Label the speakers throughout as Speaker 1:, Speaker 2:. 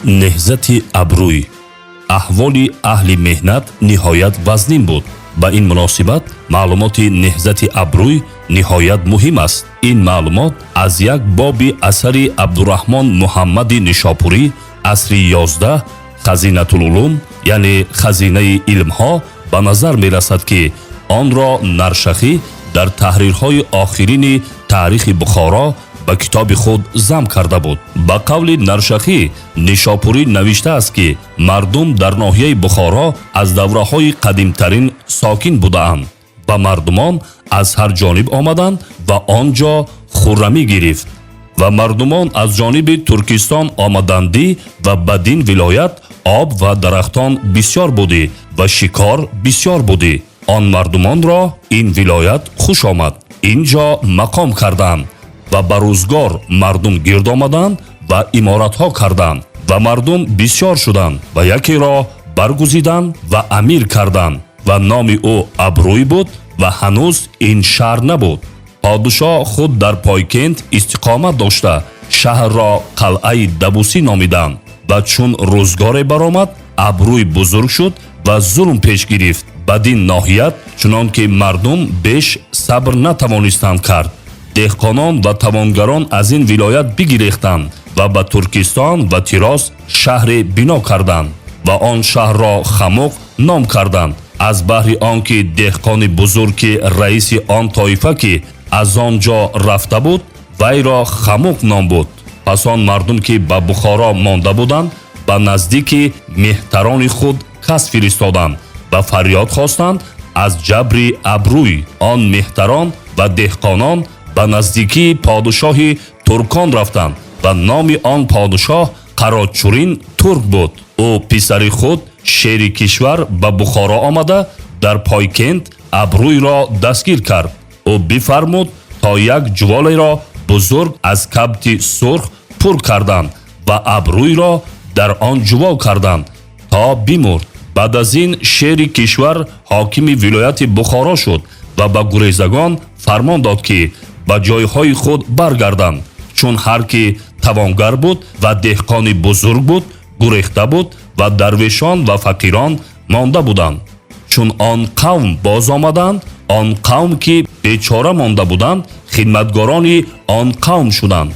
Speaker 1: Неҳзати Абрӯй аҳволи аҳли меҳнат ниҳоят вазнин буд. Ба ин муносибат маълумоти Неҳзати Абрӯй ниҳоят муҳим аст. Ин маълумот аз як боби асари Абдураҳмон Муҳаммади Нишопурӣ, асри 11, Хазинатулулум, яъне Хазинаи илмҳо, ба назар мерасад, ки онро Наршахӣ дар таҳрирҳои охирини Таърихи Бухоро ба китоби худ зам карда буд. Ба қавли Наршахӣ, Нишопурӣ навиштааст, ки мардум дар ноҳияи Бухоро аз давраҳои қадимтарин сокин будаанд ва мардумон аз ҳар ҷониб омаданд ва он ҷо хуррамӣ гирифт ва мардумон аз ҷониби Туркистон омадандӣ ва бадин вилоят об ва дарахтон бисёр будӣ ва шикор бисёр будӣ. Он мардумонро ин вилоят хуш омад, ин ҷо мақом карданд ва ба рӯзгор мардум гирд омаданд ва иморатҳо карданд ва мардум бисёр шуданд ва якеро баргузиданд ва амир карданд ва номи ӯ Абрӯй буд ва ҳанӯз ин шаҳр набуд. Подшоҳ худ дар Пойкент истиқомат дошта, шаҳрро Қалъаи Дабусӣ номиданд. Ва чун рӯзгоре баромад, Абрӯй бузург шуд ва зулм пеш гирифт бадин ноҳият, чунон ки мардум беш сабр натавонистанд кард. Деҳқонон ва тавонгарон аз ин вилоят бигирехтанд ва ба Туркистон ва Тирос шаҳре бино карданд ва он шаҳрро Хамуқ ном карданд, аз баҳри он ки деҳқони бузург, ки раиси он тоифа, ки аз он ҷо рафта буд, вайро Хамуқ ном буд. Пас он мардум, ки ба Бухоро монда буданд, ба наздики меҳтарони худ кас фиристоданд ва фарёд хостанд аз ҷабри Абрӯй. Он меҳтарон ва деҳқонон ба наздикии подшоҳи туркон рафтанд ва номи он подшоҳ Қарочурин Турк буд. Ӯ писари худ, шери кишвар, ба Бухоро омада, дар Пойкент Абрӯйро дастгир кард. Ӯ бифармуд, то як ҷуволеро бузург аз кабти сурх пур карданд ва Абрӯйро дар он ҷувол карданд, то бимурд. Баъд аз ин шери кишвар ҳокими вилояти Бухоро шуд ва ба гурезагон фармон дод, ки ба ҷойҳои худ баргарданд, чун ҳар ки тавонгар буд ва деҳқони бузург буд, гурехта буд ва дарвешон ва фақирон монда буданд. Чун он қавм боз омаданд, он қавм, ки бечора монда буданд, хидматгорони он қавм шуданд.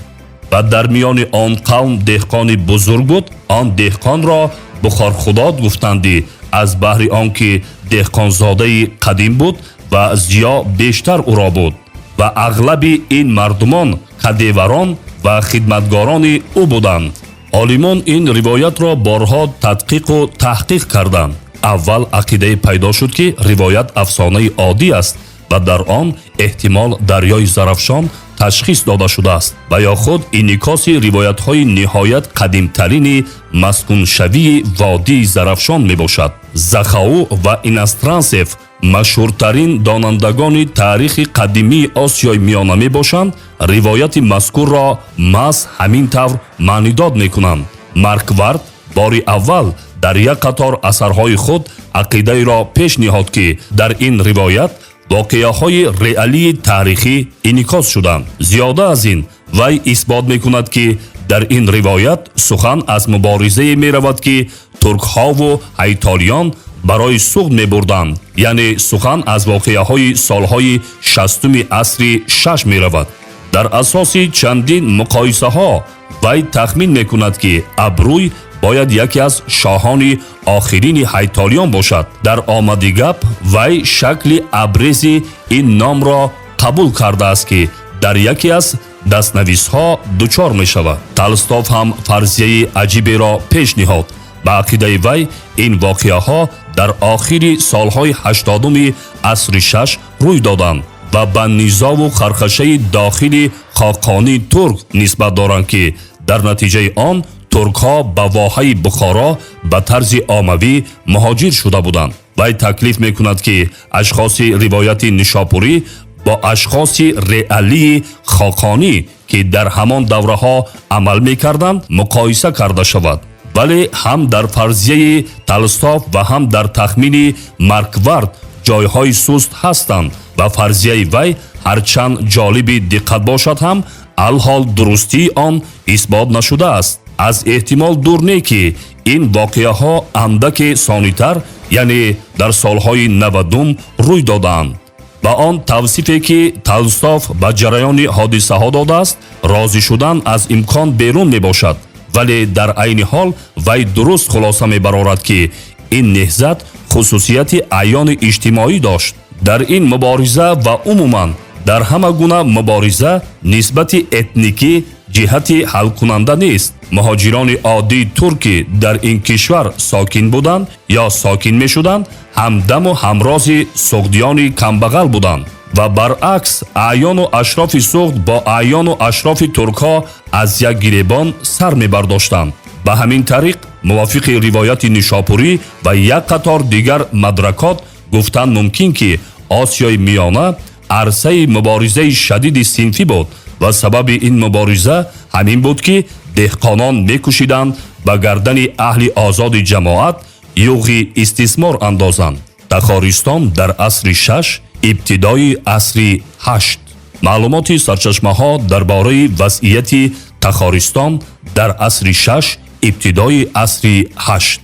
Speaker 1: Ва дар миёни он қавм деҳқони бузург буд. Он деҳқонро Бухорхудод гуфтандӣ, аз баҳри он ки деҳқонзодаи қадим буд ва зиё бештар ӯро буд ва ағлаби ин мардумон кадеварон ва хидматгорони ӯ буданд. Олимон ин ривоятро борҳо тадқиқу таҳқиқ карданд. Аввал ақидае пайдо шуд, ки ривоят афсонаи оддӣ аст ва дар он эҳтимол дарёи Зарафшон ташхис дода шудааст ва ё худ инъикоси ривоятҳои ниҳоят қадимтарини маскуншавии водии Зарафшон мебошад. Захау ва Иностранцев машҳуртарин донандагони таърихи қадимии Осиёи Миёна мебошанд, ривояти мазкурро маҳз ҳамин тавр маънидод мекунанд. Марквард бори аввал дар як қатор асарҳои худ ақидаеро пеш ниҳод, ки дар ин ривоят воқеаҳои реалии таърихӣ инъикос шуданд. Зиёда аз ин, вай исбот мекунад, ки дар ин ривоят сухан аз муборизае меравад, ки туркҳову ҳайтолиён барои Суғд мебурданд, яъне сухан аз воқеаҳои солҳои 60-уми асри шаш меравад. Дар асоси чандин муқоисаҳо вай тахмин мекунад, ки Абрӯй бояд яке аз шоҳони охирини ҳайтолиён бошад. Дар омади гап, вай шакли абрези ин номро қабул кардааст, ки дар яке аз дастнависҳо дучор мешавад. Толстов ҳам фарзияи аҷиберо пеш ниҳод. Ба ақидаи вай, ин воқеаҳо дар охири солҳои 80-уми асри шаш рӯй доданд ва ба низову хархашаи дохили хоқонии турк нисбат доранд, ки дар натиҷаи он туркҳо ба воҳаи Бухоро ба тарзи оммавӣ муҳоҷир шуда буданд. Вай таклиф мекунад, ки ашхоси ривояти Нишопурӣ бо ашхоси реалии хоқонӣ, ки дар ҳамон давраҳо амал мекарданд, муқоиса карда шавад. Вале ҳам дар фарзияи Толстов ва ҳам дар тахмини Марквард ҷойҳои суст ҳастанд ва фарзияи вай ҳарчанд ҷолиби диққат бошад ҳам, алҳол дурустии он исбот нашудааст. Аз эҳтимол дур не, ки ин воқеаҳо андаке сонитар, яъне дар солҳои 90-ум рӯй додаанд. Ба он тавсифе, ки Толстов ба ҷараёни ҳодисаҳо додааст, розӣ шудан аз имкон берун мебошад, вале дар айни ҳол вай дуруст хулоса мебарорад, ки ин неҳзат хусусияти аёни иҷтимоӣ дошт. Дар ин мубориза ва умуман дар ҳама гуна мубориза нисбати этникӣ ҷиҳати ҳалкунанда нест. Муҳоҷирони оддии турк, ки дар ин кишвар сокин буданд ё сокин мешуданд, ҳамдаму ҳамрози суғдиёни камбағал буданд ва баръакс, аъёну ашрофи Суғд бо аъёну ашрофи туркҳо аз як гиребон сар мебардоштанд. Ба ҳамин тариқ, мувофиқи ривояти Нишопурӣ ва як қатор дигар мадракот, гуфтан мумкин, ки Осиёи Миёна арсаи муборизаи шадиди синфӣ буд ва сабаби ин мубориза ҳамин буд, ки деҳқонон мекӯшиданд ба гардани аҳли озоди ҷамоат юғи истисмор андозанд. Тахористон дар асри шаш, ибтидои асри ҳашт. Маълумоти сарчашмаҳо дар бораи вазъияти Тахористон дар асри шаш, ибтидои асри ҳашт.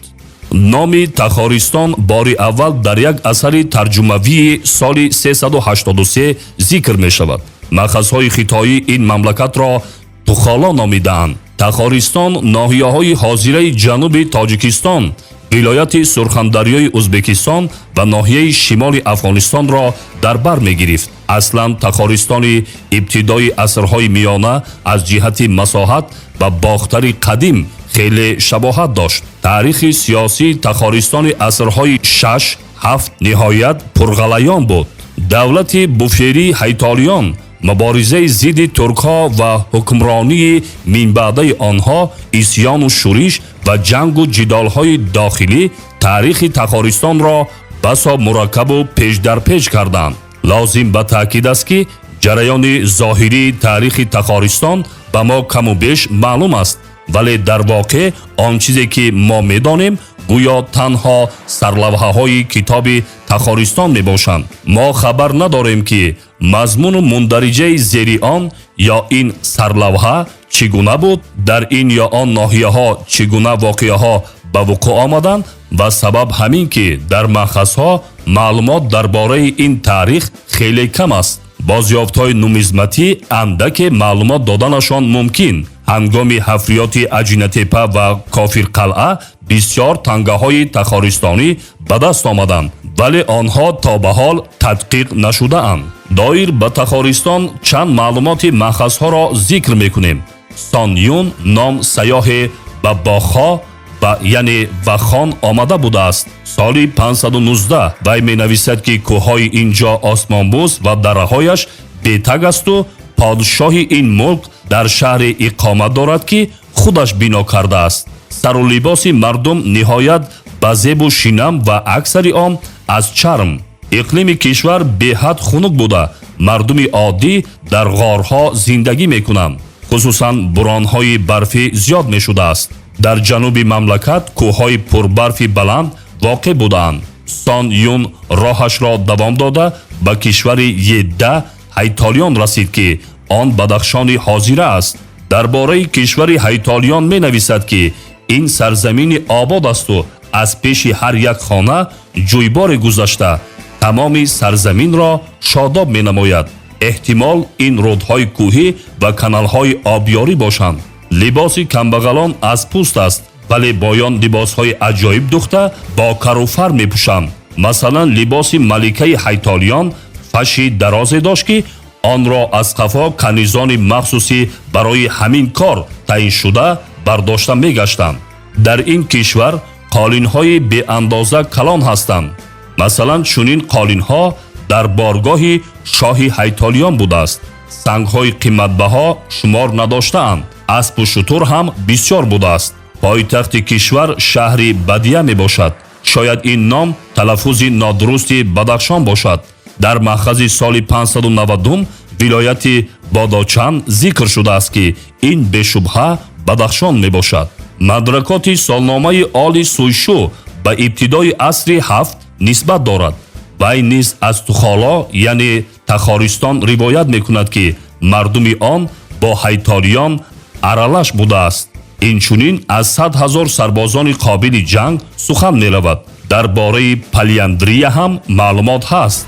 Speaker 1: Номи Тахористон бори аввал дар як асари тарҷумавии соли 383 зикр мешавад. Маъхазҳои хитоӣ ин мамлакатро Тухоло номидаанд. Тахористон ноҳияҳои ҳозираи ҷануби Тоҷикистон, вилояти Сурхандарёи Ӯзбекистон ва ноҳияи шимоли Афғонистонро дар бар мегирифт. Аслан Тахористони ибтидои асрҳои миёна аз ҷиҳати масоҳат ба Бохтари қадим хеле шабоҳат дошт. Таърихи сиёсии Тахористони асрҳои 6, 7 ниҳоят пурғалаён буд. Давлати буферии ҳайтолиён, муборизаи зидди туркҳо ва ҳукмронии минбаъдаи онҳо, исьёну шӯриш ва ҷангу ҷидолҳои дохилӣ таърихи Тахористонро басо мураккабу печдарпеч карданд. Лозим ба таъкид аст, ки ҷараёни зоҳирии таърихи Тахористон ба мо каму беш маълум аст, вале дар воқеъ он чизе, ки мо медонем, гӯё танҳо сарлавҳаҳои китоби Тахористон мебошанд. Мо хабар надорем, ки мазмуну мундариҷаи зери он ё ин сарлавҳа чӣ гуна буд, дар ин ё он ноҳияҳо чӣ гуна воқеаҳо ба вуқӯъ омаданд ва сабаб ҳамин, ки дар маъхазҳо маълумот дар бораи ин таърих хеле кам аст. Бозёфтҳои нумизматӣ андаке маълумот доданашон мумкин. Ҳангоми ҳафриёти Аҷинатепа ва Кофирқалъа бисёр тангаҳои тахористонӣ ба даст омаданд, вале онҳо то ба ҳол тадқиқ нашудаанд. Доир ба Тахористон чанд маълумоти маъхазҳоро зикр мекунем. Сон Юн ном сайёҳе ба Бохо ва яъне Вахон омада будааст соли 519. Вай менависад, ки кӯҳҳои ин ҷо осмонбӯс ва дараҳояш бетаг асту подшоҳи ин мулк дар шаҳре иқомат дорад, ки худаш бино кардааст. Сару либоси мардум ниҳоят ба зебу шинам ва аксари он аз чарм. Иқлими кишвар беҳад хунук буда, мардуми оддӣ дар ғорҳо зиндагӣ мекунанд. Хусусан буронҳои барфӣ зиёд мешудааст. Дар ҷануби мамлакат кӯҳҳои пурбарфи баланд воқеъ будаанд. Сон Юн роҳашро давом дода, ба кишвари Едда ҳайтолиён расид, ки он Бадахшони ҳозира аст. Дар бораи кишвари ҳайтолиён менависад, ки ин сарзамини обод асту аз пеши ҳар як хона ҷӯйборе гузашта, тамоми сарзаминро шодоб менамояд. Эҳтимол, ин рӯдҳои кӯҳӣ ва каналҳои обёрӣ бошанд. Либоси камбағалон аз пӯст аст, вале боён либосҳои аҷоиб духта, бо каруфар мепӯшанд. Масалан, либоси маликаи ҳайтолиён фаши дарозе дошт, ки онро аз қафо канизони махсусӣ барои ҳамин кор таъиншуда бардошта мегаштанд. Дар ин кишвар қолинҳои беандоза калон ҳастанд. Масалан, чунин қолинҳо дар боргоҳи шоҳи ҳайтолиён будааст. Сангҳои қиматбаҳо шумор надоштаанд. Аспу шутур ҳам бисёр будааст. Пойтахти кишвар шаҳри Бадия мебошад. Шояд ин ном талаффузи нодурусти Бадахшон бошад. Дар маъхази соли 590 вилояти Бодочан зикр шудааст, ки ин бешубҳа Бадахшон мебошад. Мадракоти солномаи Оли Суйшу ба ибтидои асри ҳафт нисбат дорад. Вай низ аз Тухоло, яъне Тахористон, ривоят мекунад, ки мардуми он бо ҳайтолиён аралаш будааст. Инчунин аз 100 000 сарбозони қобили ҷанг сухан меравад. Дар бораи полиандрия ҳам маълумот ҳаст.